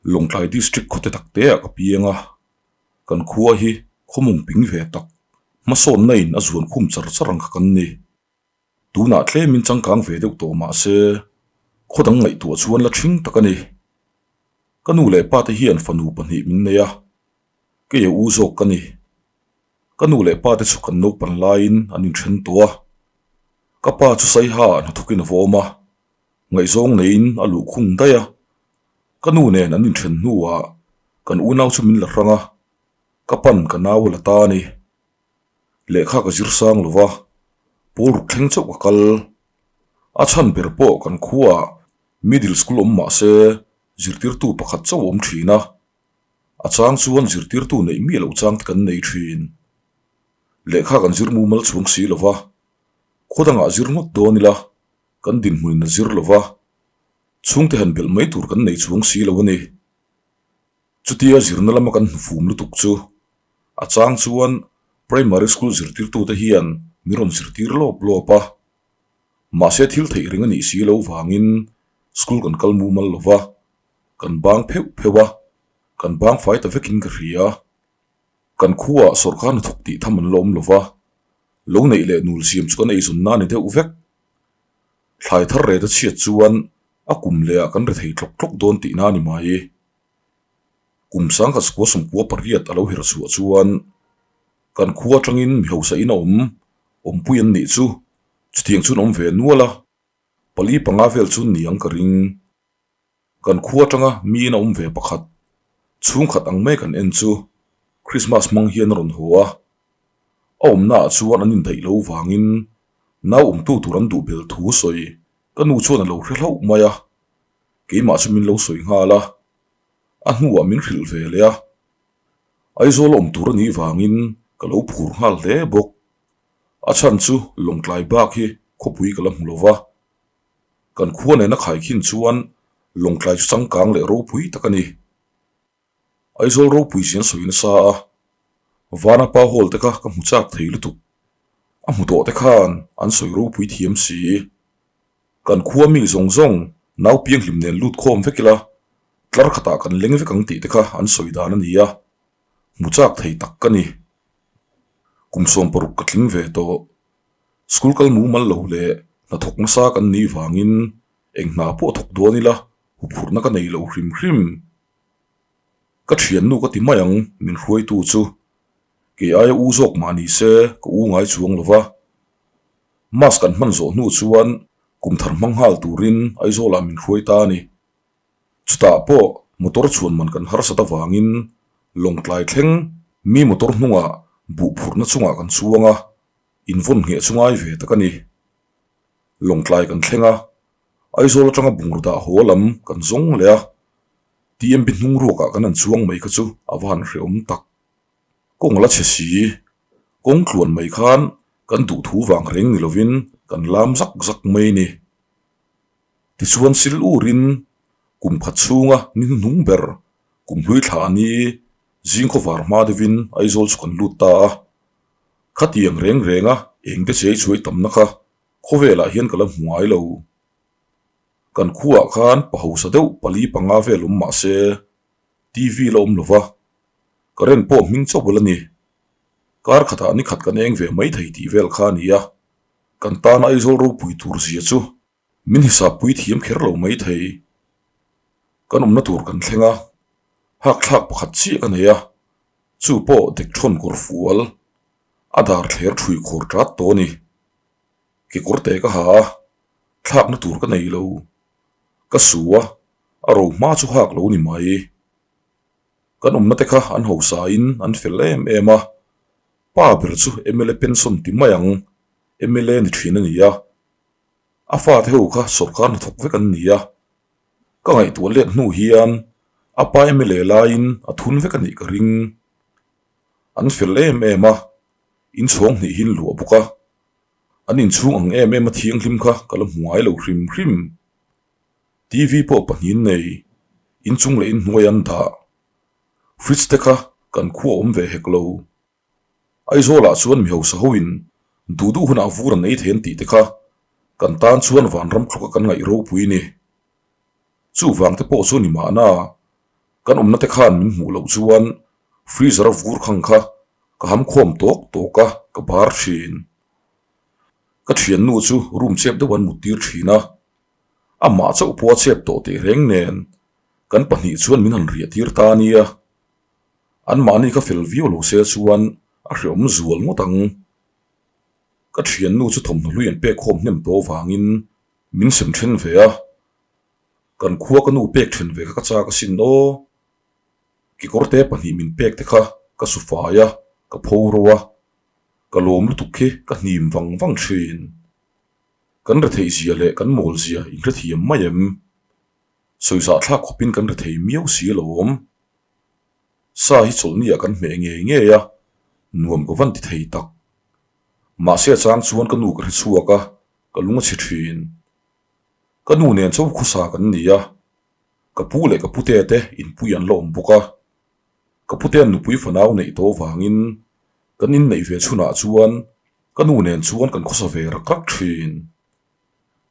Lawngtlai District khawte tak teah ka piang a, kan khua hi khawmung ping ve tak, hmasawnna in a zuan khum char char ang kha kan ni. Tunah tlemin changkang ve deuh tawh mah se, khaw dang ngaihtuah chuan la ṭhing tak a ni. Ka nu leh pa te hian fanu pahnih min nei a, kei a u zawk ka ni. Ka nu leh pa te chu kan naupan laiin an inṭhen tawh a, ka pa chu Saiha ah hnathawkin a vawm a, ngaihzawng neiin a luh khung daih a, ka nu nen an inṭhen hnuah kan unau chu min la hrang a, ka pan ka nau a la ta a ni. Lehkha ka zir sang lo va, pawl ruk thleng chauh ka kal. A chhan ber pawh kan khuaah middle school awm mah se zirtirtu pakhat chauh a awm thin a, a chang chuan zirtirtu neih miah loh chang te kan nei thin. Lehkha kan zir mumal chhung si lo va, khaw dangah zir ngawt dawn ila kan dinhmunin a zir lo va, chhungte han belh mai tur kan nei chhung si lo a ni. Chutia zirna lama kan hnufum lutuk chu a chang chuan primary school zirtirtute hian min rawn zirtir lawp lawp a, mahse thil theih reng a nih si lo vangin school kan kal mumal lo va, kan bang pheuh pheuh a, kan bang fai ta vekin ka hria. Kan khuaah sawrkar hnathawk tih tham an la awm lo va, lo neih leh nul siam chu kan eizawn na ni deuh vek. Thlai thar ret a chhiat chuan a kum lehah kan ri thei tlawk tlawk dawn tihna a ni mai. Kum sangkhat sakua sawmkua pariat a lo her chhuah chuan kan khua atangin mi hausa in a awm awmpui an nih chu chutiang chuan awm ve nual a, pali panga vel chu ni ang ka ring. Kan khua atanga mi in a awm ve pakhat chhungkhat ang mai kan en chu Christmas hmang hian a rawn haw a, a awmnaah chuan an indaih lo vangin nau awmtu tur an duh bel thu sawi ka nu chuan a lo hre hlauh mai a, keimah chu min lo sawi nghal a, a hnuah min hrilh ve leh a, Aizawl awm tur a nih vangin ka lo phur nghal hle bawk. A chhan chu Lawngtlai bak hi khawpui ka la hmu lo va, kan khua nena khaikhin chuan Lawngtlai chu changkang leh ropui tak a ni. Aizawl ropui zin sawi nasa a, Vanapa Hall te kha ka hmu chak thei lutuk. A hmu tawh te khan an sawi ropui thiam si. Kan khua mi zawng zawng nau pianghlim nen lut khawm vek ila, tlar khatah kan leng vek ang tih te kha an sawi dan a ni a, hmu chak thei tak ka ni. Kum 60 ka tling ve tawh. School kal mumal lo leh hnathawk nasa kan nih vangin eng hna pawh thawk dawn ila huphurhna ka nei lo hrim hrim. Ka thiannu ka ti mai ang min hruaitu chu kei aia u zawk mah ni se ka u ngai chuang lo va. Mask kan hman zawh hnu chuan kum thar hmang nghal turin Aizawlah min hruai ta a ni. Chutah pawh motor chhuan man kan harsat avangin Lawngtlai thleng mi motor hnungah buh phurhna chungah kan chuang a, invawn ngheh chu ngai ve tak a ni. Lawngtlai kan thleng a, Aizawl atanga bungraw dah haw lam kan zawng leh a, TMB hnung ruakah kan han chuang mai kha chu a va han hrehawm tak. Kawng la chhe si, kawng tluan mai khan kan duhthu vang reng ni lovin kan lam zak zak mai a ni. Tichuan sil urin kum khat chhunga ni hnuhnung ber kum hlui thla a ni zing khawvar hma deuhin Aizawl chu kan lut ta a. Khatiang reng renga engte chei chhuai tamna kha khawvelah hian ka la hmu ngai lo. Kan khuaah khan pa hausa deuh pali panga vel awm mah se TV la awm lo va, current pawh hming chauh bul a ni. Kar khatah ni khat kan eng ve mai thei tih vel kha a ni a, kan tana Aizawl ropui tur zia chu min hisap pui thiam kher lo mai thei. Kan awmna tur kan thleng a, hakthlak pakhat chiah ka nei a, chu pawh dekthawn kawr fual a dar thler thui khawr tat tawh a ni. Kekawr te ka ha a, thlakna tur ka nei lo. Ka su a, a ro hma chu hak lo ni mai. Kan awmna te kha an hausain an fel em em a, pa ber chu mla pension ti mai ang, mla ni thin a ni a. A fate ho kha sawrkar hnathawk vek an ni a, ka ngaihtuah let hnu hian a pa mla laiin a thun vek a nih ka ring. An fel em em a, inchhawng hnih hi an luah bawk a. An inchhung ang em em a thianghlim kha ka la hmu ngai lo hrim hrim. TV pawh pahnih nei, inchung leh inhnuai an dah. Fridge te kha kan khua awm ve hek lo. Aizawlah chuan mi hausa hoin duh duh hunah vur an ei thei an tih te kha kan tan chuan vanram tluka kan ngaih ropui ni. Chuvang te pawh chu ni mahna. Kan awmna te khan min hmuh loh chuan freezer a vur khang kha ka ham khawm tawk tawk a, ka bar thin. Ka thiannu chu room chep deuh an mut tir thin a, amah chauh pawh a chep tawh teh reng nen kan pahnih chuan min han riah tir ta nia. Anmahni kha fel viau lo se chuan a hreawm zual ngawt ang. Ka thiannu chu thawmhnaw hlui an pek khawm hnem tawh avangin min sem then ve a, kan khua ka nu pek then ve kha ka chak asin aw. Kekawrte pahnih min pek te kha ka su fai a, ka pho ro a, ka lawm lutuk khi ka hnim vang vang thin. Kan retheih zia leh kan mawl zia inhrethiam mai em? Sawiza thlak khawpin kan rethei miau si alawm. Sa hi chawlhni ah kan hmeh ngei ngei a, nuam ka van ti thei tak. Mahse a chang chuan ka nu ka hre chhuak a, ka lung a chhe thin. Ka nu nen chauh khawsa kan ni a, ka pu leh ka pute te inpui an la awm bawk a. Ka putean nupui fanau neih tawh vangin kan inneih ve chhunah chuan ka nu nen chuan kan khawsa ve rak rak thin.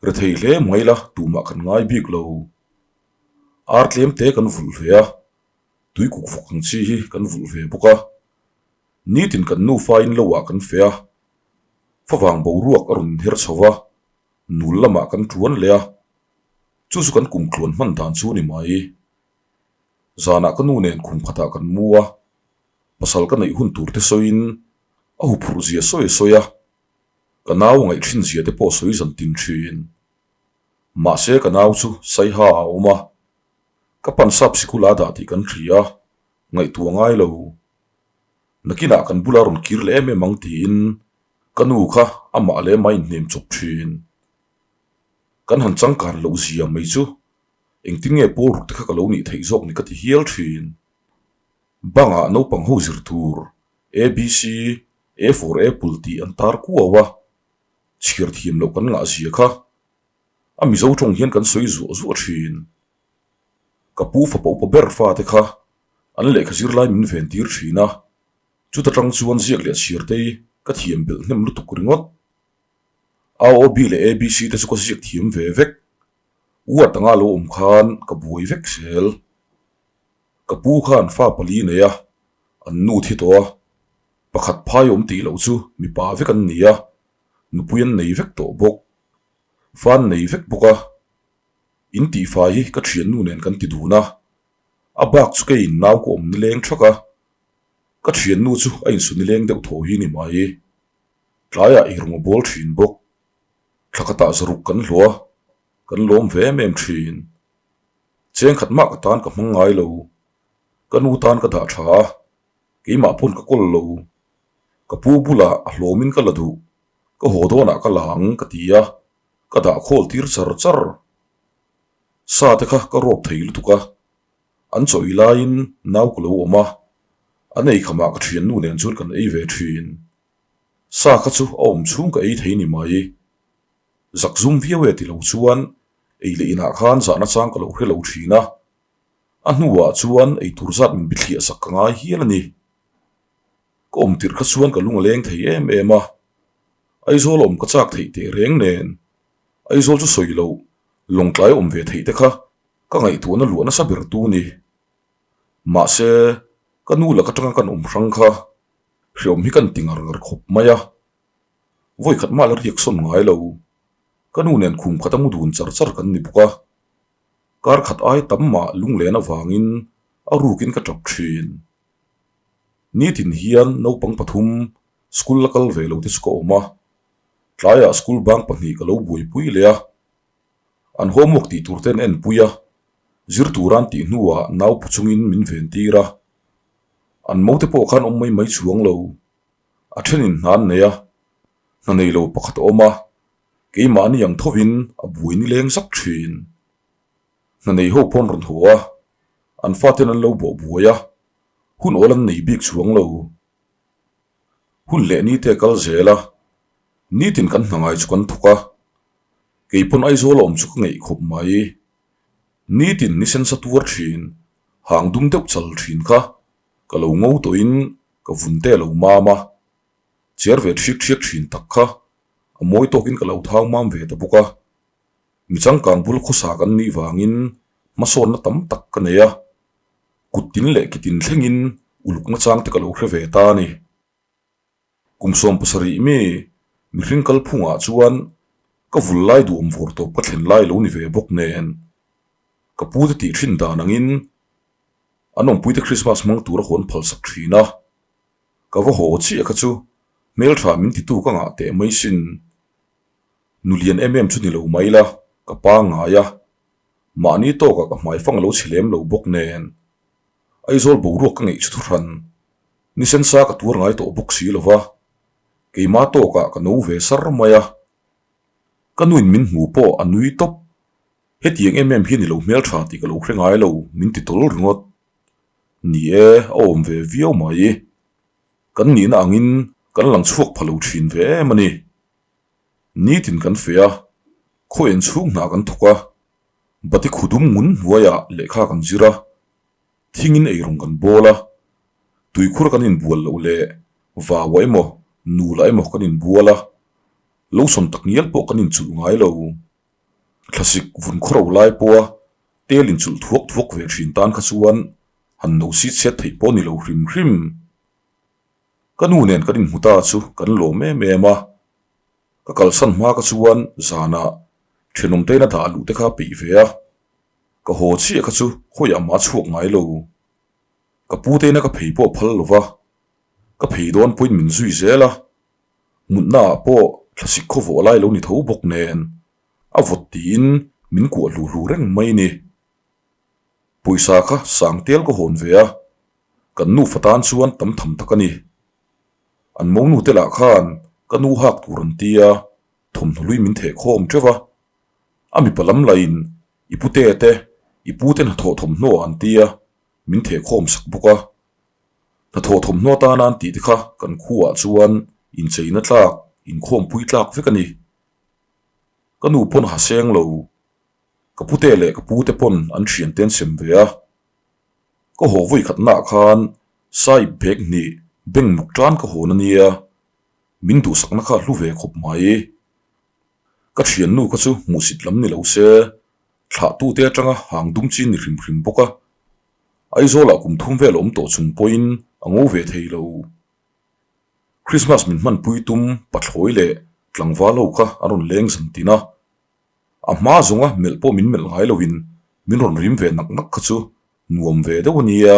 Rethei hle mai la tumah kan ngai bik lo. Ar tlem te kan vulh ve a, tui kuk vawk ang chi hi kan vulh ve bawk a. Nitin kan nufa in lo ah kan feh a, favang boruak a rawn inher chho va, nul lamah kan tuan leh a, chu chu kan kum tluan hman dan chu a ni mai. Zanah ka nu nen khum khatah kan mu a, pasal ka neih hun tur te sawiin a huphurh zia sawi a sawi a, Ka nau ngaih thin zia te pawh sawi zan tin thin. Mahse ka nau chu Saiha a awm a, ka pan sap sikul a dah tih kan hria a, ngaihtuah ngai lo. Nakinah kan bula rawn kir leh em em ang tiin ka nu kha amah leh amah inhnem chawp thin. Kan han changkan loh zia mai chu engtin nge pawl ruk te kha ka lo nih theih zawk ni ka ti hial thin. Bangah naupang ho zir tur ABC A for apple tih an tar kuau a, chhiar thiam loh kan ngah zia kha. A Mizo tawng hian kan sawi zuah zuah thin. Ka pu fapa upa ber fate kha an lehkha zirlai min ven tir thin a, chuta tang chuan ziak leh chhiar te hi ka thiam belh hnem lutuk ringawt. AOB leh ABC te chu ka ziak thiam ve vek. Word anga lo awm khan ka buai vek zel. Ka pu khan fa pali nei a, an nu thi tawh a, pakhat phai awm tih loh chu mipa vek an ni a, nupui an nei vek tawh bawk. Fa an nei vek bawk a, in tihfai hi ka thiannu nen kan ti dun a, a bak chu keiin nau ka awm nileng thak a, ka thiannu chu a insu nileng deuh thaw hi ni mai. Tlaiah eirawng a bawl thin bawk. Thla khatah zaruk kan hlawh a, kan lawm ve em em thin. Cheng khat mah ka tan ka hmang ngai lo. Ka nu tan ka dah tha a, keimah pawn ka kawl lo. Ka pu bulah a hlawmin ka la duh, ka haw dawnah ka la ang ka ti a, ka dah khawl tir char char. Sa te kha ka rawp thei lutuk a, an chaw ei laiin nau ka lo awm a, an ei khamah ka thiannu nen chuan kan ei ve thin. Sa kha chu a awm chhung ka ei thei ni mai. Zakzum viau e ti lo chuan ei leh inah khan zahna chang ka lo hre lo thin a, a hnuah chuan ei tur zat min bithliah sak ka ngai hial a ni. Ka awm tirh kha chuan ka lung a leng thei em em a, Aizawl awm ka chak theih teh reng nen Aizawl chu sawi loh Lawngtlai awm ve theih te kha ka ngaihtuahna luah nasa ber tu ni. Mahse, ka nu laka tanga kan awm hrang kha hreawm hi kan ti ngar ngar khawp mai a, vawi khat mah la riak sawn ngai lo. Ka nu nen khum khat a mu dun char char kan ni bawk a, kar khat ai tam mah lunglen avangin a rukin ka tap thin. Nitin hian naupang pathum school la kal ve lo te chu ka awm a, tlaiah school bang pahnih ka lo buaipui leh a, an homework tih tur te an enpui a, zir tura an tih hnuah nau pu chungin min ven tir a, an mo te pawh khan awm mai mai chuang lo, a thenin hna an nei a, hna nei lo pakhat a awm a, keimahni ang thovin a buai ni leng zak thin. Hna nei ho pawn rawn haw a, an faten an lo bawh buai a, hun awl an nei bik chuang lo. Hun leh ni te kal zel a, nitin kan hna ngai chu kan thawk a, kei pawn Aizawl a awm chu ka ngeih khawp mai. Nitin ni sensa tuar thin, hang dum deuh chal thin kha ka lo ngo tawhin ka vun te lo mam a, Cher ve thiak thiak thin tak kha a mawi tawkin ka lo thau mam ve ta bawk a. Mi changkang bul khawsa kan nih vangin hmasawnna tam tak ka nei a. Kut tin leh ki tin thlengin uluk nachang te ka lo hre ve ta a ni. Kum 70 mi mihring kalphungah chuan ka vul lai duhawm vawr tawp ka thlen lai lo ni ve bawk nen. Ka pu te tih thin dan angin an awmpuite Krismas hmang tura hawn phalsak thin a. Ka va haw chiah kha chu hmeltha min titu ka ngah teh mai sin. Nu lian em em chu ni lo mai la, ka pa ngai a. Mahni tawkah ka hmaifang a lo chhe lem lo bawk nen. Aizawl boruak ka ngeih chu thuhran. Ni sensa ka tuar ngai tawh bawk si lo va, keima tawkah ka no ve sar mai a. Ka nuin min hmu pawh a nui tawp. Hetiang em em hi ni lo hmeltha tih ka lo hre ngai lo, min ti tawl ringawt. Ni e, a awm ve viau mai. Kan nihna angin kan lang chhuak pha lo thin ve em a ni. Nitin kan feh a, khaw en chhung hna kan thawk a, bati khudum ngun hnuaiah lehkha kan zir a, thingin eirawng kan bawl a, tuikhur kan inbual loh leh vaua emaw nula emaw kan inbual a, lo sawn tak ngial pawh kan inchulh ngai lo. Thlasik vun khawro lai pawha tel inchulh thuak thuak ve thin tan kha chuan han no si chhiat theih pawh ni lo hrim hrim. Ka nu nen kan inhmu ta chu kan lawm em em a, ka kalsan hma ka chuan zanah thenawm tein a dah luh te kha peih ve a, ka haw chiah kha chu khawiah mah a chhuak ngai lo. Ka pu teina ka phei pawh phal lo va, ka phei dawn pawhin min zui zel a, mutna ah pawh thlasik khaw vawh lai lo ni tho bawk nen a vawt tiin min kuah hlu hlu reng mai ni. Pawisa kha sang tel ka hawn ve a, kan nufa tan chuan tam tham tak a ni. An monu te lah khan ka nu hak tur an ti a, thawmhnaw hlui min theh khawm teuh a. A mipa lam lahin i pute te, i pute hnathawh thawmhnaw an ti a, min theh khawm sak bawk a. Hnathawh thawmhnaw atana an tih te kha kan khuaah chuan incheina tlak, inkhawmpui tlak vek a ni. Ka nu pawn a ha seng lo. Ka pute leh ka pute pawn an thiante an sem ve a. Ka haw vawi khatnaah khan Sahib bag hnih bank muk tan ka hawn a nia, min duhsakna kha a hlu ve khawp mai. Ka thiannu kha chu hmuhsit lam ni lo se, thlahtute atanga hang dum chi ni hrim hrim bawk a. Aizawlah kum thum vel awm tawh chung pawhin a ngo ve thei lo. Christmas min hmanpui tum pathlawi leh tlangval ho kha an rawn leng zan tin a. A hma zawnga melh pawh min melh ngai loin min rawn rim ve nak nak kha chu nuam ve deuh a nia.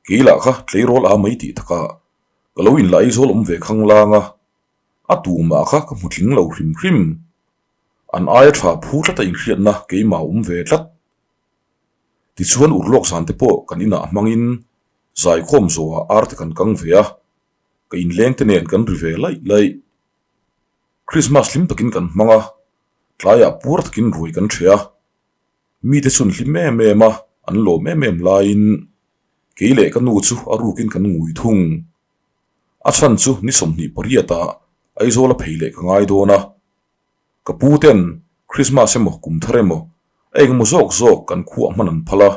Kei lah kha tleirawl a mai tih takah ka lo inla Aizawl awm ve khang lang a, a tumah kha ka hmu tling lo hrim hrim. An aia tha phu tlat a inhriatna keimah a awm ve tlat. Tichuan urlawk zan te pawh kan inah hmangin zaikhawm zawhah ar te kan kang ve a, ka inleng te nen kan ri ve laih laih. Krismas hlim takin kan hmang a, tlaiah puar takin ruai kan ṭheh a. Mite chhun hlim em em a, an lawm em em laiin kei leh ka nu chu a rukin kan ngui thung. A chhan chu ni 28 ah Aizawl a phei leh ka ngai dawn a. Ka pu ten Krismas emaw kum thar emaw a engemaw zawk zawk kan khuah hman an phal a,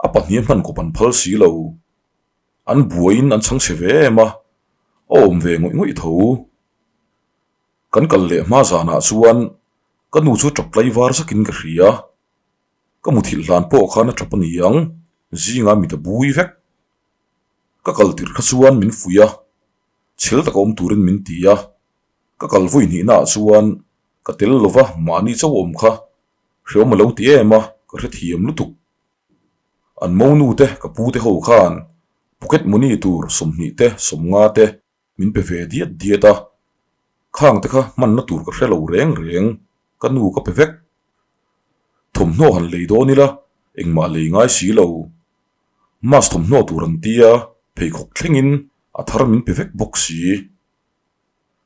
a pahnih hman kawp an phal si lo. An buaiin an chhang chhe ve em a, a awm ve ngawih ngawih tho. Kan kal leh hma zanah chuan ka nu chu tap tlai var zakin ka hria. Ka muthilh hlan pawh khan a tap a ni ang, zingah mit a bui vek. Ka kal tirh kha chuan min fuih a, chhel taka awm turin min ti a. Ka kal vawi hnihnaah chuan ka tel lova mahni chauh awm kha hreawm a lo ti em a, ka hrethiam lutuk. An monu te ka pu te ho khan pocket money tur 20 te 50 te min pe ve diat diat a, khang te kha hmanna tur ka hre lo reng reng, ka nu ka pe vek. Thawmhnaw han lei dawn ila engmah lei ngai si lo. Mask thawmhnaw tur an tia pheikhawk thlengin a thar min pe vek bawk si.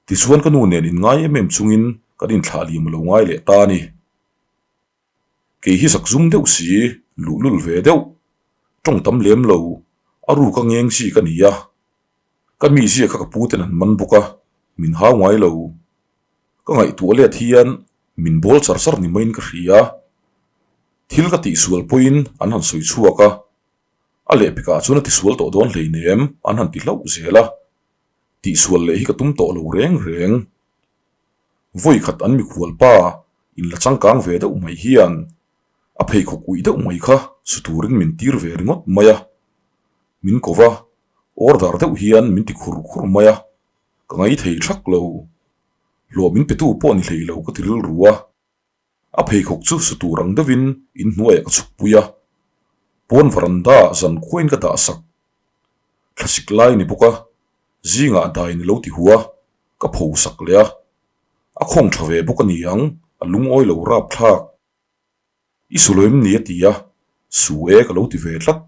Tichuan ka nu nen inngai em em chungin kan inthlah liam lo ngai leh ta a ni. Kei hi zak zum deuh si, luhlul ve deuh, tawng tam lem lo, a ruk a ngeng chi ka ni a. Ka mizia kha ka pu ten an man bawk a, min hau ngai lo. Ka ngaihtuah let hian min bawl char char ni maiin ka hria. Thil ka tihsual pawhin an han sawi chhuak a, a lehpekah chuan a tisual tawh dawn hleinem an han ti hlauh zel a. Tihsual leh hi ka tum tawh lo reng reng. Vawi khat an mikhual pa in la changkang ve deuh mai hian a pheikhawk uih deuh mai kha Su turin min tir ve ringawt mai a, min ko va, order deuh hian min ti khur khur mai a, ka ngai thei thak lo. Hlawh min petu pawh ni hlei lo ka ti rilru a. A pheikhawk chu su tur ang deuhin inhnuaiah ka chhukpui a, pawn varanda ah zan khuain ka dah sak. Thlasik lai ni bawk a, zingah dai ni lo ti hua, ka pho sak leh a. A khawng tha ve bawk a ni ang, a lungawi lo rapthlak. I su lo em ni a ti a, su e ka lo ti ve tlat.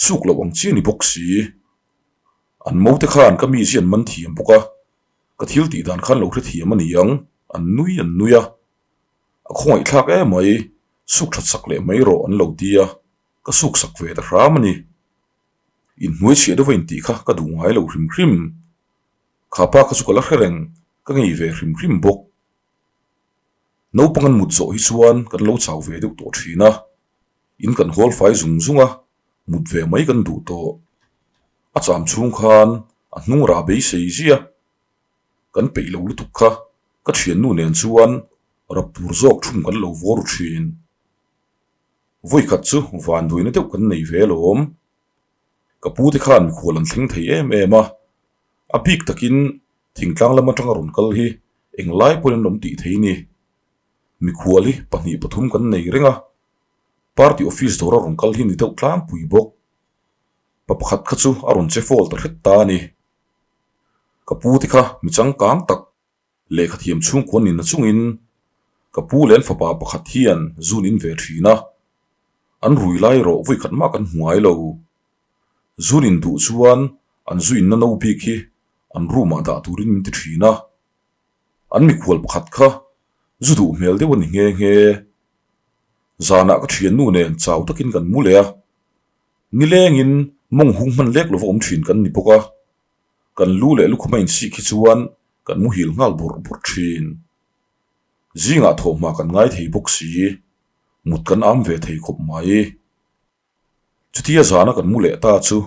Suk loh ang chi a ni bawk si. An mo te khan ka mi chi an man thiam bawk a, ka thil tih dan khan lo hrethiam a ni ang, an nui an nui a. A khawngaih thlak emai, suk that sak leh mai rawh an lo ti a, ka suk sak ve ta hram a ni. Inhnuai chhiah deuh a intih kha ka duh ngai lo hrim hrim. Kha pa kha chu ka la hre reng, ka ngei ve hrim hrim bawk. Naupang an mut zawh hi chuan kan lo chau ve deuh tawh thin a, in kan hawl fai zung zung a, mut ve mai kan duh tawh. A cham chhung khan a hnung rah beisei zia kan peih lo lutuk kha ka thiannu nen chuan rap tur zawk thum kan lo vawr ru thin. Vawikhat chu vanduaina deuh kan nei ve alawm. Ka pu te khan mikhual an thleng thei em em a, a bik takin thingtlang lam atanga rawn kal hi englai pawhin an awm tih thei ni. Mikhual hi pahnih pathum kan nei reng a, party office dawra rawn kal hi ni deuh tlangpui bawk. Pa pakhat kha chu a rawn che fawl ta hret ta a ni. Ka pu te kha mi changkang tak Lehkha thiam chhungkua ni na chungin ka pu leh an fapa pakhat hian zun in ve thin a, an rui lai erawh vawi khat mah kan hmu ngai lo. Zun in duh chuan an zu inna no bik hi an room ah dah turin min ti thin a, an mikhual pakhat kha zu duh hmel deuh a ni nghe nghe. Zanah ka thiannu nen chau takin kan mu leh a, nilengin mawng hung hman lek lova awm thin kan ni bawk a. Kan lu leh lukhum a insik hi chuan kan muhil nghal bawrh bawrh thin. Zingah thawhhma kan ngai thei bawk si, mut kan am ve thei khawp mai. Chutia zana kan mu leh ta chu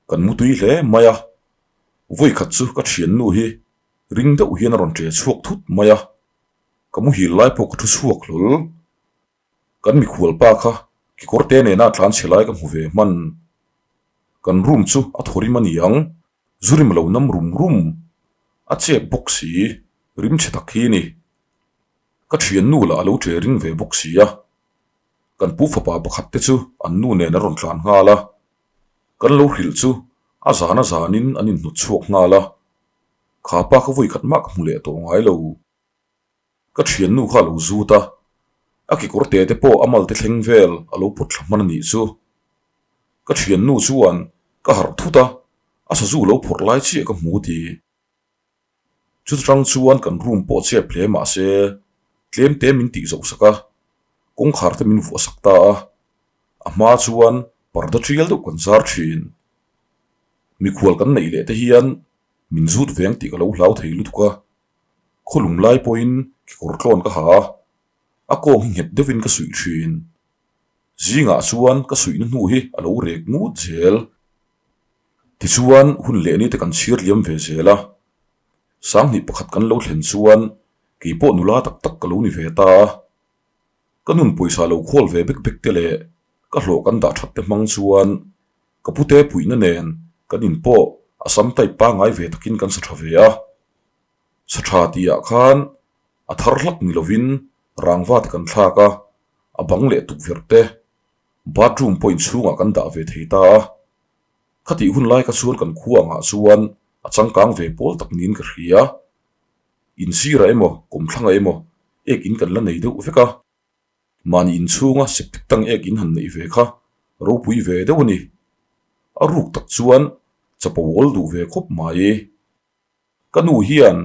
kan mu tui hle mai a, vawikhat chu ka thiannu hi ring deuh hian a rawn ṭe chhuak thut mai a, ka muhil lai pawh ka thu chhuak hlawl. Kan mikhual pa kha kekawr te nena tlan chhe lai ka hmu ve hman. Kan room chu a thaw rim a ni ang, zu rim lo nam rum rum. A chep bawk si, rim chhe tak hi a ni. Ka thiannu lah a lo che ring ve bawk si a. Kan pu fapa pakhat te chu an nu nen a rawn tlan nghal a. Kan lo hrilh chu a zan a zanin an inhnawt chhuak nghal a. Kha pa kha vawi khat mah ka hmu leh tawh ngai lo. Ka thiannu kha a lo zut a, a kekawr te te pawh a mal te thleng vel a lo pawt thla hman a nih chu. Ka thiannu chuan ka harh thut a, a sazu lo phawrh lai chiah ka hmu ti. Chutang chuan kan room pawh chep hle mah se tlem te min tih zoh sak a, kawngkhar te min vuah sak ta a, a hma chuan parda tial deuh kan zar thin. Mikhual kan neih leh te hian min zut veng tih ka lo hlau thei lutuk a. Khawlum lai pawhin kekawr tlawn ka ha a, a kawng hi nghet deuhin ka suih thin. Zingah chuan ka suihna hnu hi a lo rek ngut zel. Tichuan hun leh ni te kan chhir liam ve zel a, Sanghnih pakhat kan lo thlen chuan keipawh nula tak tak ka lo ni ve ta a. Ka nun pawisa lo khawl ve bek bek te leh ka hlawh kan dah that te hmang chuan ka pute puihna nen kan inpawh a sam type pangngai ve takin kan sa tha ve a. Sa tha tihah khan a thar hlak ni lovin rangva te kan thlak a, a bang leh tukverh te bathroom pawh inchhungah kan dah ve thei ta a. Khatih hun lai kha chuan kan khua angah chuan a changkang ve pawl tak niin ka hria. Insirah emaw kawmthlangah emaw ek in kan la nei deuh vek a. Mahni inchhunga septic tank ek in han neih ve kha ropui ve deuh a ni. A ruk tak chuan chapo awl duh ve khawp mai. Ka nu hian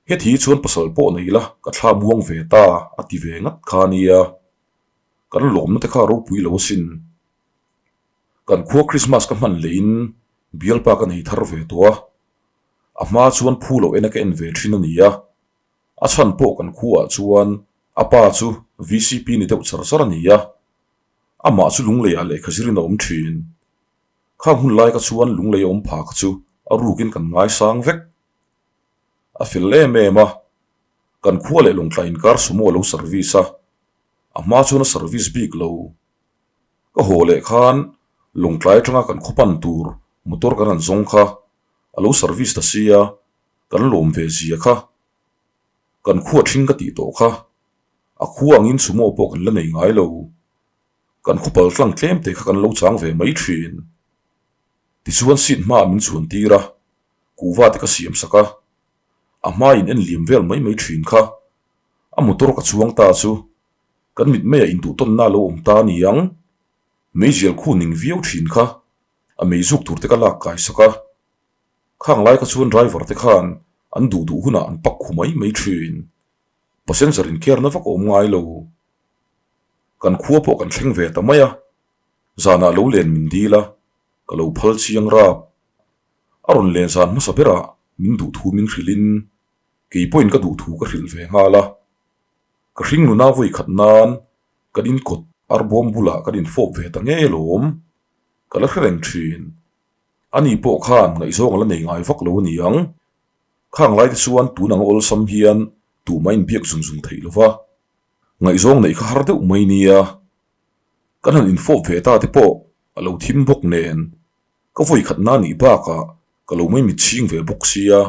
heti chuan pasal pawh nei la ka thla muang ve ta a ti ve ngat kha nia. Kan lawmna te kha ropui lo asin. Kan khua Christmas ka hman leh in bialpa ka nei thar ve tawh a. A hma chuan phu loh ena ka en ve thin a ni a. A chhan pawh kan khuaah chuan a pa chu VCP ni deuh char char a ni a. Amah chu lungleiah lehkha zirin a awm thin. Khang hun lai kha chuan lunglei a awm pha kha chu a rukin kan ngaisang vek. A fel em em a, kan khua leh lawngtlai inkar sumo a lo service a, a hma chuan a service bik lo. Ka haw leh khan Lawngtlai atanga kan khaw pan tur motor kan han zawng kha a lo service ta sia, kan lawm ve zia kha. Kan khua ṭhing ka tih tawh kha, a khua angin sumo pawh kan la nei ngai lo. Kan khaw pal tlang tlem te kha kan lo chang ve mai ṭhin. Tichuan seat hmaah min chuan tir a, kuhva te ka siam sak a, a hmaiin en liam vel mai mai ṭhin kha. A motor ka chuang ta chu kan mit maiah induhtawnna a lo awm ta a ni ang. Meizial khu ning viau ṭhin kha a meizuk tur te ka lak kai sak a. Khang lai kha chuan driver te khan an duh duh hunah an pak khu mai mai ṭhin. Passenger in care na vak a awm ngai lo. Kan khua pawh kan thleng ve ta mai a, zanah lo len min dil a, ka lo phal chiang rap. A rawn len zan hmasa berah min duh thu min hrilhin kei pawhin ka duh thu ka hrilh ve nghal a. Ka hring nuna vawi khat nan kan inkawt arbawm bulah kan infawp ve ta ngei alawm. Ka la hre reng thin. Ani pawh khan ngaihzawng a la nei ngai vak lo a ni ang. Khang lai te chuan tun anga awlsam hian tumah inbiak zung zung theih lo va. Ngaihzawng neih kha har deuh mai nia. Kan han infawp ve ta te pawh a lo thim bawk nen. Ka vawi khat na nih bakah ka lo mai mitchhing ve bawk sia.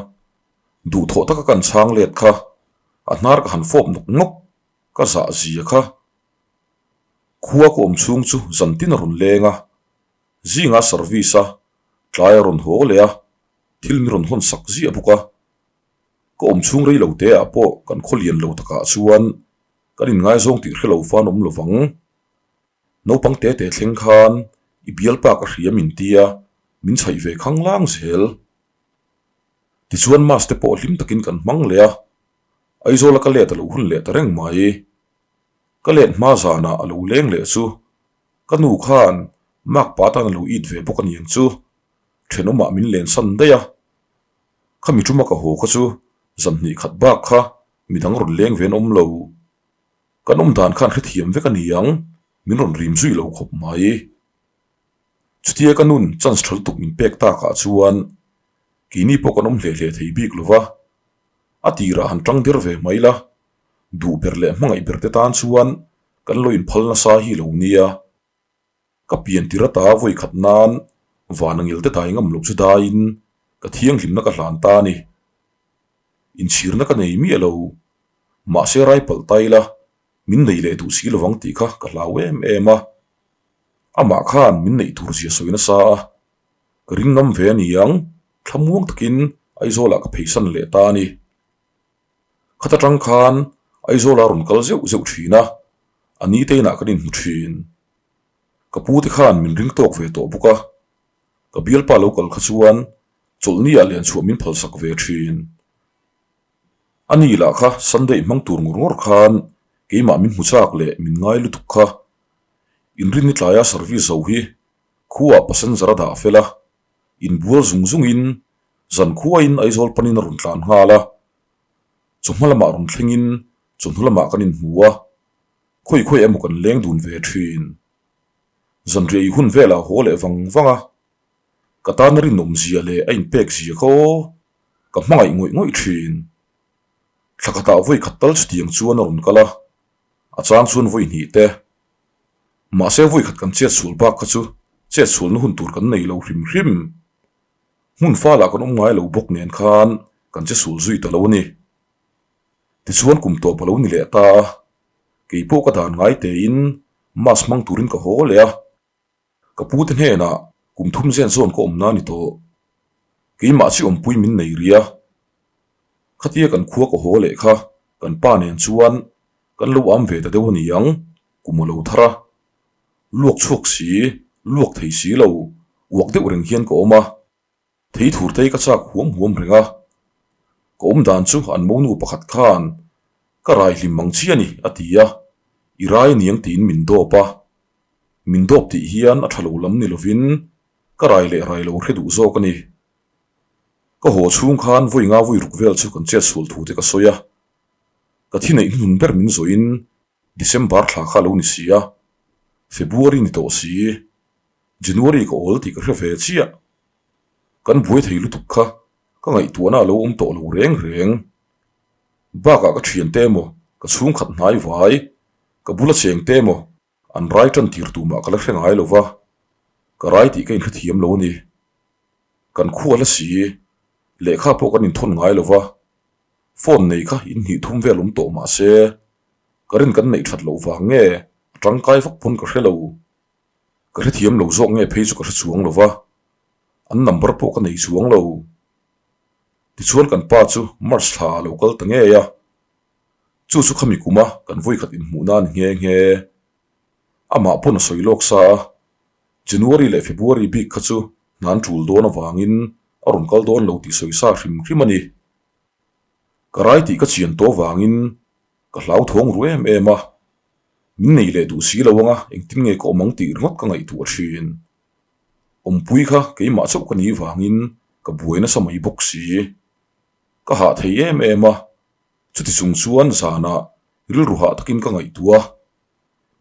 Duhthawh taka kan chhang let kha a hnar ka han fawp nawk nawk ka zah zia kha. Khua ka awm chhung chu zantin a rawn leng a, zinga service a tlai a rawn haw leh a, thil mi rawn hawn sak ziah bawk a. Ka awm chhung rei lo te ah pawh kan khaw lian lo takah chuan kan inngaizawng tih hre lo fan awm lovang. Naupang te te thleng khan i bialpa ka hria min tia min chhaih ve khanglang zel. Tichuan mass te pawh hlim takin kan hmang leh a, Aizawla ka let a lo hun leh ta reng mai. Ka let hma zanah a lo leng leh chu ka nu khan makpa tan a lo it ve bawk a niang chu thenawmah min lensan daih a. Khami tuma ka haw kha chu zan hnih khat bak kha midang rawn leng ve an awm lo. Kan awm dan khan hrethiam vek a ni ang, min rawn rim zui lo khawp mai. Chutia ka nun chance tha lutuk min pek takah chuan keini pawh kan awm hle hle thei bik lo va, a tirah han tang der ve mai la, duh ber leh hmangaih ber te tan chuan kan lo inphal nasa hi lo nia. Ka pian tir ata vawi khat nan van angil te dai ngam loh chu daiin ka thianghlimna ka hlan ta a ni. Inchhirna ka nei miah lo. Mahse rai palh ta ila min nei leh duh si lovang tih kha ka hlau em em a. Amah khan min neih tur zia sawi nasa a, ka ring ngam ve a ni ang, thlamuang takin Aizawlah ka pheisan leh ta a ni. Khat atang khan Aizawlah rawn kal zeuh zeuh thin a, a ni te inah kan inhmu thin. Ka pu te khan min ring tawk ve tawh bawk a, ka bialpa lo kal kha chuan chawlhni ah lianchhuah min phalsak ve thin. A ni lah kha Sunday hmang tur ngawr ngawr khan keimah min hmu chak leh min ngai lutuk kha. Inrinni tlaia service zo hi khuaah passenger a dah fel a, inbual zung zungin zan khuain Aizawl panin a rawn tlan nghal a. Chawhma lamah rawn thlengin chawhnu lamah kan inhmu a, khawi khawi emaw kan leng dun ve thin. Zanriah i hun velah haw leh vang vang a, ka tana rinawmzia leh a inpek zia kha aw, ka hmangaih ngawih ngawih thin. Thla khatah vawi khat tal chutiang chuan a rawn kal a, a chang chuan vawi hnih te. Mahse vawi khat kan chet sual bak kha chu chet sualna hun tur kan nei lo hrim hrim. Hmun falah kan awm ngai lo bawk nen khan kan che sul zui ta lo a ni. Tichuan kum tawp a lo ni leh ta a, kei pawh ka dan ngai tein mass hmang turin ka haw leh a. Ka pu te hnenah kum thum zen zawn ka awm na ni tawh. Keimah chi awmpui min nei ri a. Khatia kan khua ka haw leh kha kan pa nen chuan kan lo am ve ta deuh a ni ang, kum a lo thar a. Luak chhuak si, luak thei si lo, uak deuh reng hian ka awm a. Thei thur te hi ka chak huam huam reng a, ka awm dan chu an monu pakhat khan ka rai hlim mang chi a ni a ti a, i rai aniang tiin min dawp a, min dawp tih hian a tha lo lam ni lovin ka rai leh rai lo hre duh zawk a ni. Ka haw chhung khan vawi nga vawi ruk vel chu kan chet sual thu te ka sawi a, ka thi neih hnuhnun ber min zawhin December thla kha a lo ni si a, February ni tawh si, January ka awl tih ka hre ve chiah. Kan buai thei lutuk kha ka ngaihtuahna a lo awm tawh lo reng reng. Bakah ka thiante emaw, ka chhungkhat hnai vai, ka bula chengte emaw. An rai tan tir tumah ka la hre ngai lo va, ka rai tih ka inhrethiam lo a ni. Kan khua hla si, lehkha pawh kan inthawn ngai lo va, phone nei kha in hnih thum vel awm tawh mah se, ka rin kan neih that loh vang nge a tangkai vak pawn ka hre lo. Ka hrethiam lo zawk nge phei chu ka hre chuang lo va, an number pawh ka nei chuang lo. Tichuan kan pa chu March thla a lo kal ta ngei a, chu chu khami kuma kan vawikhat inhmuh nan nghe nghe. Amah pawn a sawi lawk sa a, January leh February bik kha chu hna an tul dawn avangin a rawn kal dawn lo tih sawi sa hrim hrim a ni. Ka rai tih ka chian tawh vangin ka hlauthawng ru em em a, min nei leh duh si lo anga engtin nge ka awm ang tih ringawt ka ngaihtuah thin. Awmpui kha keimah chauh ka nih vangin ka buai nasa mai bawk si. Ka hah thei em em a, chuti chung chuan zanah rilru hah takin ka ngaihtuah a,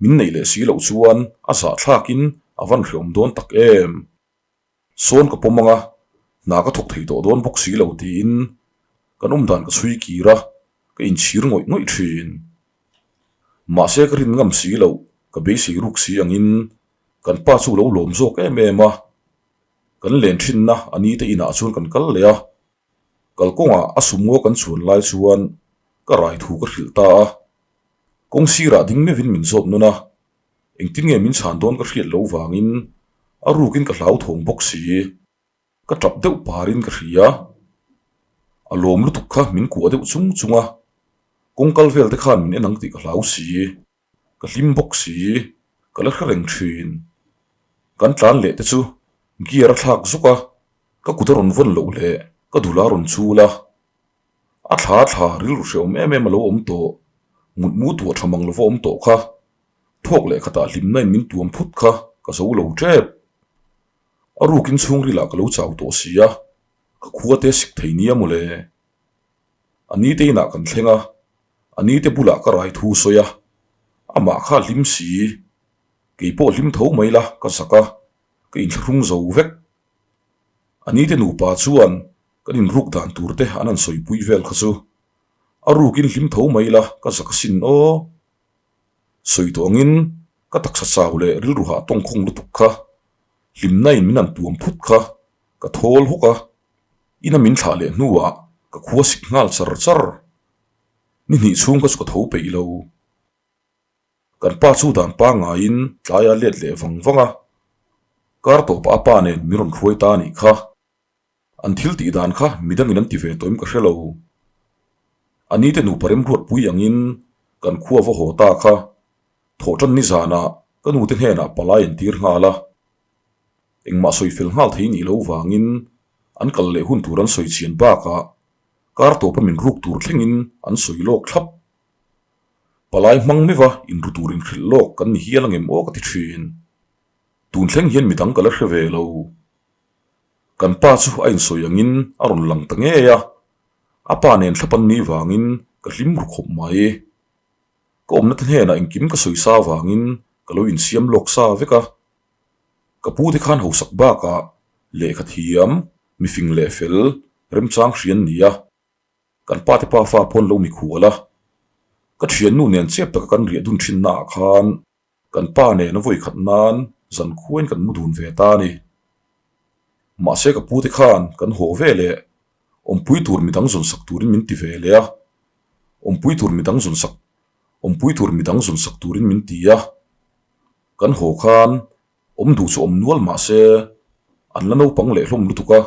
min neih leh si loh chuan a zahthlakin a van hreawm dawn tak em. Sawn ka pawm ang a, hna ka thawk thei tawh dawn bawk si lo tiin kan awm dan ka chhui kir a, ka inchhir ngawih ngawih thin. Mahse ka rin ngam si loh, ka beisei ruk si angin kan pa chu lo lawm zawk em em a, kan len thinna a ni te inah chuan kan kal leh a, kalkawngah a sumngaw kan chhuan lai chuan ka rai thu ka hrilh ta a, kawng sirah ding meuhin min zawt nawn a. Engtin nge min chhan dawn ka hriat loh vangin a rukin ka hlauthawng bawk si. Ka tap deuh parin ka hria. A lawm lutuk kha min kuah deuh chung chung a, kawng kal vel te khan min en ang tih ka hlau si. Ka hlim bawk si, ka la hre reng thin. Kan tlan leh te chu gear a thlak zuk a, ka kut a rawn vawn loh leh ka dul a rawn chul a. A thla thla rilru hrehawm em em a lo awm tawh, mutmu tuah tha mang lova awm tawh kha. Thawk leh khatah hlimna in min tuam phut kha ka zo lo tep. A rukin chhungrilah ka lo chau tawh si a, ka khua te sik thei nia mawle. A ni te inah kan thleng a, a ni te bulah ka rai thu sawi a, amah kha a hlim si. Kei pawh hlim tho mai la ka zak a, ka inthlahrung zo vek. A ni te nupa chuan kan inruk dan tur te an han sawipui vel kha chu a rukin hlim tho mai la ka zak asin aw. Sawi tawh angin ka taksa chau leh rilru hah tawngkhawng lutuk kha hlimna in min han tuam phut kha ka thawl hawk a, ina min thlah leh hnuah ka khua sik nghal char char. Ni hnih chhung kha chu ka tho peih lo. Kan pa chu dan pangaiin tlaia let leh vang vang a, kar tawpah a pa nen min rawn hruai ta a nih kha. An thil tih dan kha midangin an ti ve tawh em ka hre lo. A ni te nupa remruatpui angin kan khua va haw ta kha thawhtan nizanah ka nute hnenah palai an tir nghal a. Engmah sawi fel nghal thei nih loh vangin an kal leh hun tur an sawi chian bakah kar tawpa min ruk tur thlengin an sawi lawk thlap. Palai hmang meuha inru tur inhrilh lawk kan ni hial angem aw ka ti thin. Tun thleng hian midang ka la hre ve lo. Kan pa chu a insawi angin a rawn lang ta ngei a, a pa nen thlap an nih vangin ka hlim ru khawp mai. Ka awmna te hnenah engkim ka sawi sa vangin ka lo insiam lawk sa vek a. Ka pu te khan hausak bakah lehkha thiam, mifing leh fel, remchang hrian ni a. Kan pa te pa fa pawn lo mikhual a. Ka thiannu nen chep taka kan riah dun thinna ah khan Kan pa nen a vawi khat nan zan khuain kan mu dun ve ta a ni. Mahse ka pute khan kan haw ve leh awmpui tur midang zawn sak turin min ti ve leh a, awmpui tur midang zawn sak awmpui tur midang zawn sak turin min ti a. Kan haw khan awm duh chu awm nual mahse an la naupang leh hlawm lutuk a.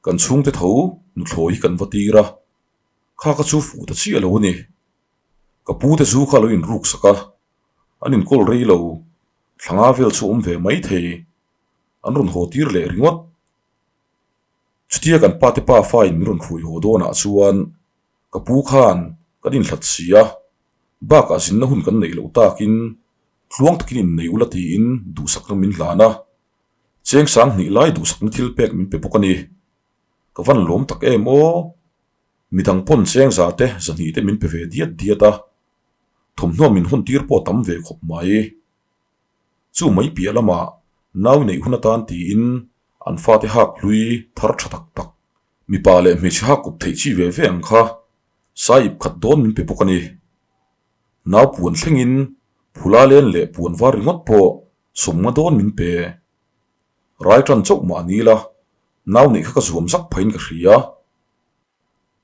Kan chhungte tho nuthlawi hi kan va tir a, kha ka chu fuh ta chiah lo a ni. Ka pu te zu kha lo inruk sak a, an inkawl rei lo, thlanga vel chu awm ve mai thei, an rawn haw tir leh ringawt. Chutia kan pa te pa fain min rawn hruai haw dawnah chuan ka pu khan kan inhlat si a, bakah zinna hun kan neih loh takin tluang takin innei ula tiin duhsakna min hlan a. Cheng sang hnih lai duhsakna thil pek min pe bawk a ni. Ka van lawm tak em aw. Midang pawn cheng za te zahnih te min pe ve diat diat a. Thawmhnaw min hawn tir pawh a tam ve khawp mai. Chu mai piah lamah nau neih hun atan tiin an fate hak hlui thar tha tak tak. Mipa leh hmeichhe hak kup theih chi ve ve ang kha sai ip khat dawn min pe bawk a ni. Nau puan thlengin. Phula len leh puan var ringawt pawh sawmnga dawn min pe. Rai tan chauh mah ni la, nau neih kha ka zuam zak phahin ka hria.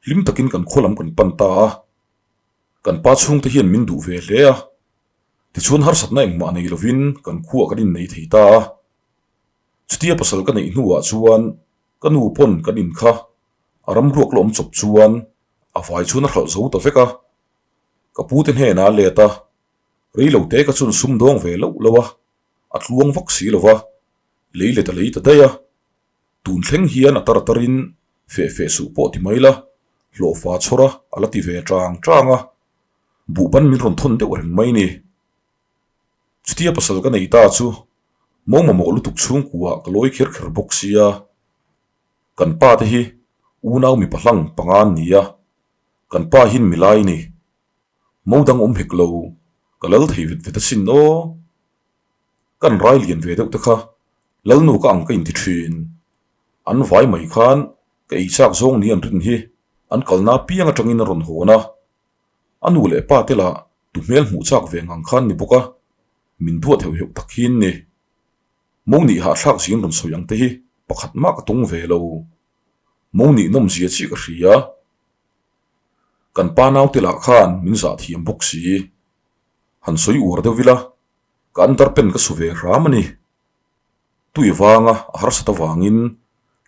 Hlim takin kan khaw lam kan pan ta a. Kan pa chhungte hian min duh ve hle a. Tichuan harsatna engmah nei lovin kan khuah kan innei thei ta a. Chutia pasal ka neih hnuah chuan ka nu pawn kan in kha a ramruak la awm chawp chuan a vai chuan a hralh zo ta vek a. Ka pu te hnenah a let a, rei lo te ka chun sum dawng ve loh lo a, a tluang vak si lo va, lei let a lei ta daih a. Tun thleng hian a tar a tarin feh feh suh pawh ti mai la, hlawhfa chhawr a a la ti ve chang chang a, buhban min rawn thawn deuh reng mai ni. Chutia pasal ka nei ta chu mo mamawh lutuk chhungkua ka lawi kher kher bawk sia, kan pa te hi unau mipa hlang panga an ni a, kan pa hin milai ni. Mo dang awm hek lo, ka lal thei vet vet asin aw. Kan rai lian ve deuh te kha Lalnu ka ang ka inti thin. An vai mai khan ka ei chak zawng ni an rin hi an kalna piang atangin a rawn hawn a. A nu leh pa te lah tu hmel hmuh chak ve ngang khan ni bawk a, min duat heuh heuh tak hin ni. Mo nih hahthlak zin rawn sawi ang te hi pakhat mah ka tawng ve lo. Mo nih nawmzia chiah ka hria. Kan pa naute lah khan min zah thiam bawk si. Han sawi uar deuh ila, ka underpen ka su ve hram a ni. Tui vanga a harsat avangin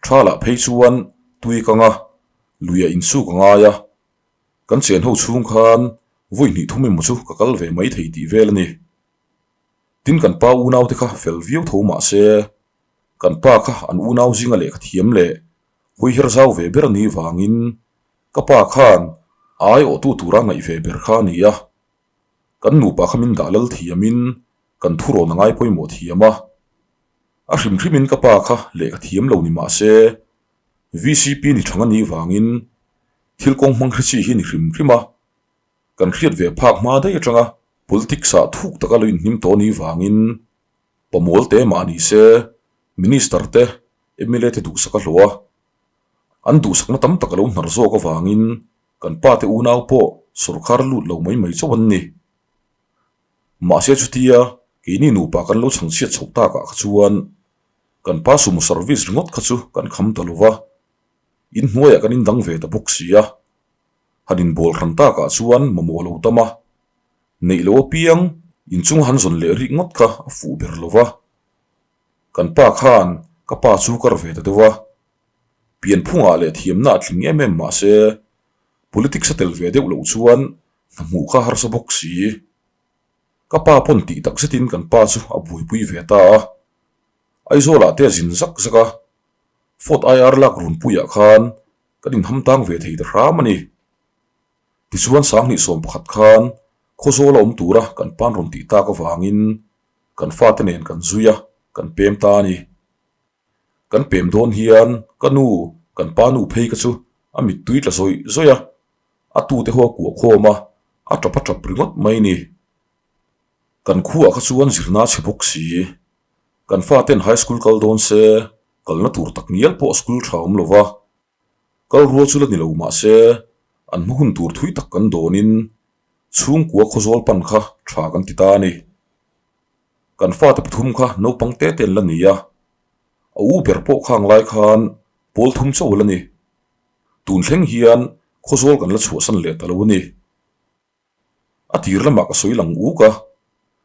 tha lah phei chuan tui kanga luia insuk a ngai a, kan chen ho chhung khan vawi hnih thum emaw chu ka kal ve mai thei tih vel a ni. Tin kan pa unaute kha fel viau tho mah se, kan pa kha an unau zinga lehkha thiam leh hawi her zau ve ber a nih vangin ka pa khan a aiawhtu tura ngaih ve ber kha a ni a. Kan nupa kha min dah lal thiamin kan thurawn a ngai pawimawh thiam a. A hrim hrimin ka pa kha lehkha thiam lo ni mah se, VCP ni thang a nih vangin thil kawng hmang hre chi hi ni hrim hrim a. Kan hriat ve phak hma daih atanga politics ah thuk taka lo inhnim tawh a nih vangin pamawl te mah ni se Minister te mla te duhsak a hlawh a. An duhsakna tam tak a lo hnar zawk avangin kan pa te unau pawh sawrkar lut lo mai mai chauh an ni. Mahse chutia keini nupa kan lo chhangchhiat chhoh takah kha chuan kan pa sumo service ringawt kha chu kan kham ta lo va, inhnuaiah kan indang ve ta bawk si a. Han inbawl hran takah chuan mamawh lo tam a, neih loh apiang inchunga han zawn leh rik ngawt kha a fuh ber lo va. Kan pa khan ka pa chu kar ve ta deuh a, pianphungah leh thiamna a tling em em mah se politics a tel ve deuh loh chuan hna hmuh kha harsa bawk si. Ka pa pawn tih tak zetin kan pa chu a buaipui ve ta a, Aizawlah te a zin zak zak a, Ford IR lak runpuiah khan kan inham tang ve thei ta hram a ni. Tichuan 2011 khan Khawzawl a awm tura kan pan rawn tih tak avangin kan fate nen kan zui a, kan pem ta a ni. Kan pem dawn hian ka nu, kan pa nu phei ka chu a mittui tla zawih zawih a, a tute ho a kuah khawm a, a tap a tap ringawt mai ni. Kan khuaah kha chuan zirna chhe bawk si. Kan faten high school kal dawn se, kalna tur tak ngial pawh school tha awm lo va. Kal rual chu la ni lo mah se, an hma hun tur thui tak kan dawnin chhungkua khawzawl pan kha tha kan ti ta a ni. Kan fate pathum kha naupang te te an la ni a, a u ber pawh khang lai khan pawl thum chauh a la ni. Tun thleng hian khawzawl kan la chhuahsan leh ta lo a ni. A tir lamah ka sawi lang uk a,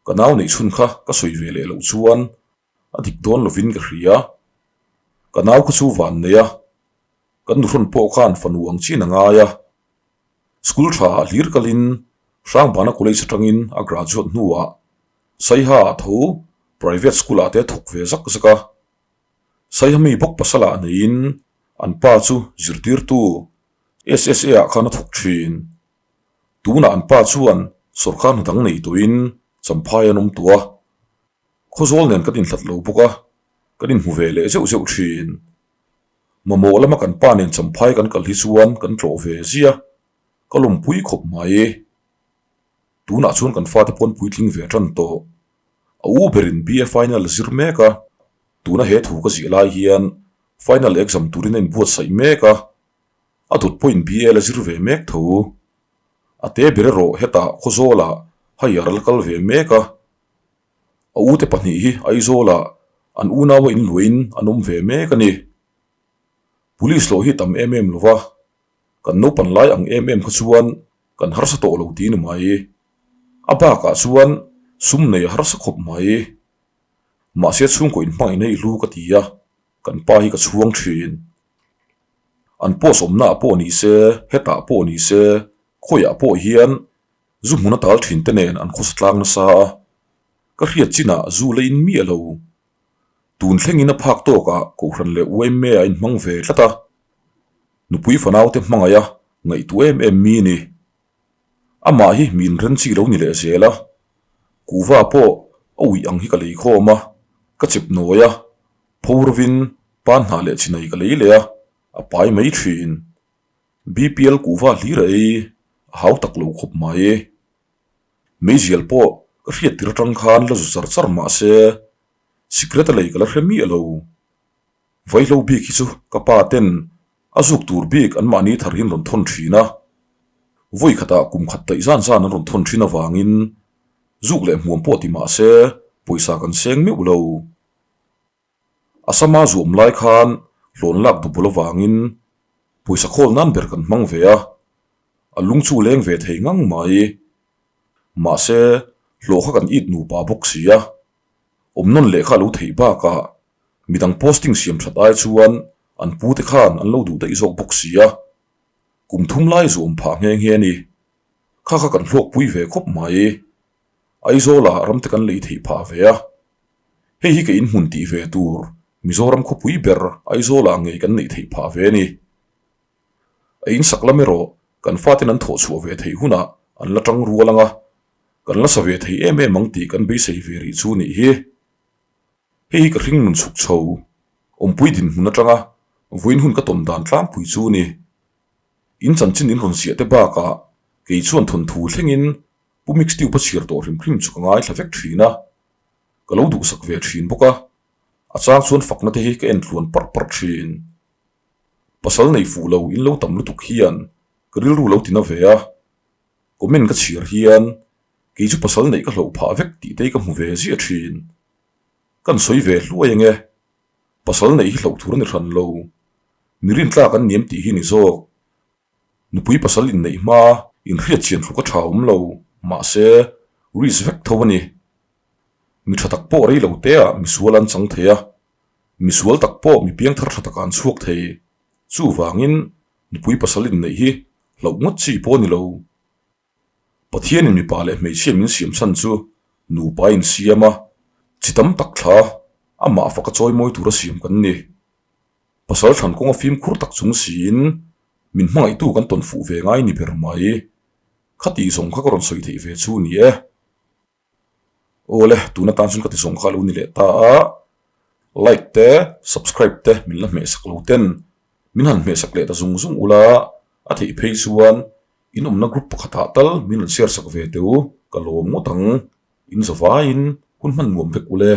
ka nau neih chhun kha ka sawi ve leh loh chuan a dik dawn lovin ka hria. Ka nau kha chu van nei a, kan nuhrawn pawh khan fanu ang chian a ngai a. School tha ah hlir kalin Hrangbana College atangin a graduate hnuah Saiha ah tho private school ah te a thawk ve zak zak a. Saiha mi bawk pasal ah neiin an pa chu zirtirtu SSA ah khan a thawk thin. Tunah an pa chuan sawrkar hna dang nei tawhin Champhai an awm tawh a. Khawzawl nen kan inhlat lo bawk a, kan inhmu ve leh zeuh zeuh thin. Mamawh lama kan pa nen Champhai kan kal hi chuan kan tlawh ve zia, ka lawmpui khawp mai. Tunah chuan kan fate pawn puitling ve tan tawh. A u berin BA final zir mek a, tuna he thu ka ziah lai hian final exam turin a inbuatsaih mek a, a dawt pawhin BA la zir ve mek tho. A te ber erawh hetah Khawzawlah higher la kal ve mek a. A ute pahnih hi Aizawlah an unaua inluahin an awm ve mek a ni. Police hlawh hi tam em em lo va, kan naupan lai ang em em kha chuan kan harsa tawh lo ti ni mai. A bakah chuan sum nei a harsa khawp mai. Mahse chhungkaw inhmangaihna i hlu ka ti a, kan pa hi ka chhuang thin. An post awmnaah pawh ni se, hetah pawh ni se, khawiah pawh hian zu hmun a tal thin te nen an khawsa tlang nasa a, ka hriat chinah zu la in miah lo. Tun thlengin a phak tawkah Kohhran leh YMA a inhmang ve tlat a, nupui fanaute hmangaih a ngaihtuah em em mi ni. Amah hi mi inren chi lo ni leh zel a, kuhva pawh a uih ang hi ka lei khawm a, ka chep nawi a, pho rovin pan hnah leh chinai ka lei leh a, a pai mai thin. BPL kuhva hlir a ei, a hau tak lo khawp mai. Meizial pawh ka hriat tir atang khan la zu char char mah se, sikret a lei ka la hre miah lo. Vaihlo bik hi chu ka pa ten a zuk tur bik an mahni thar hian rawn thawn thin a, vawi khatah kum khat daih zan zan an rawn thawn thin avangin zuk leh hmuam pawh ti mah se pawisa kan seng meuh lo. A sama zuam lai khan hlawn lak dubul avangin pawisa khawl nan ber kan hmang ve a, a lung chu leng ve thei ngang mai. Mahse hlawh kha kan it nupa bawk si a, awm nawn leh kha a lo theih bakah Midang posting siam that ai chuan an pute khan an lo duh daih zawk bawk si a, kum thum lai zuam phah nghe nghe a ni. Kha kha kan hlawkpui ve khawp mai. Aizawlah ramte kan lei theih phah ve a. Hei hi ka inhmun tih ve tur Mizoram khawpui ber Aizawlah ngei kan neih theih phah ve a ni. A insak lam erawh kan faten an thawh chhuah ve theih hunah an la tang rual ang a, kan la sa ve thei em em ang tih kan beisei ve rih chu nih hi. Hei hi ka hring nun chhuk chho, awmpui dinhmun atanga vawiin hun ka tawn dan tlangpui chu a ni. In chanchin in rawn ziah te bakah kei chuan thawnthu thlengin Pu Mixtube a chhiar tawh hrim hrim chu ka ngaithla vek thin a, ka lo duhsak ve thin bawk a, a chang chuan fakna te hi ka en tluan parh parh thin. Pasal nei fuh lo in lo tam lutuk hian ka rilru lo tina ve a, comment ka chhiar hian kei chu pasal neih ka hlauh phah vek tih te hi ka hmu ve ziah thin. Kan sawi ve hluai ange, pasal neih hi hlauh tur a ni hran lo, mi rintlak an niam tih hi ni zawk. Nupui pasal inneih hma inhriat chian thluk a tha awm lo, mahse risk vek tho a ni. Mi tha tak pawh rei lo teah misual an chang thei a, misual tak pawh mi piangthar tha takah an chhuak thei. Chuvangin nupui pasal inneih hi hlauh ngawt chi pawh a ni lo. Pathianin mipa leh hmeichhia min siam chhan chu nupa in siam a, chi tam tak thla amah faka chawi mawi tura siam kan ni. Pasal thlan kawnga fimkhur tak chung siin min hmangaihtu kan tawn fuh ve ngai ni ber mai. Khatih zawng kha ka rawn sawi theih ve chu ni e. Awle, tun atan chuan ka ti zawng kha a lo ni leh ta a, like te, subscribe te min la hmehsak lo ten min han hmehsak leh ta zung zung ula, a theih phei chuan in awmna group pakhatah tal min rawn share sak ve teu, ka lawm ngawt ang, in zavaiin hun hman nuam vek ule.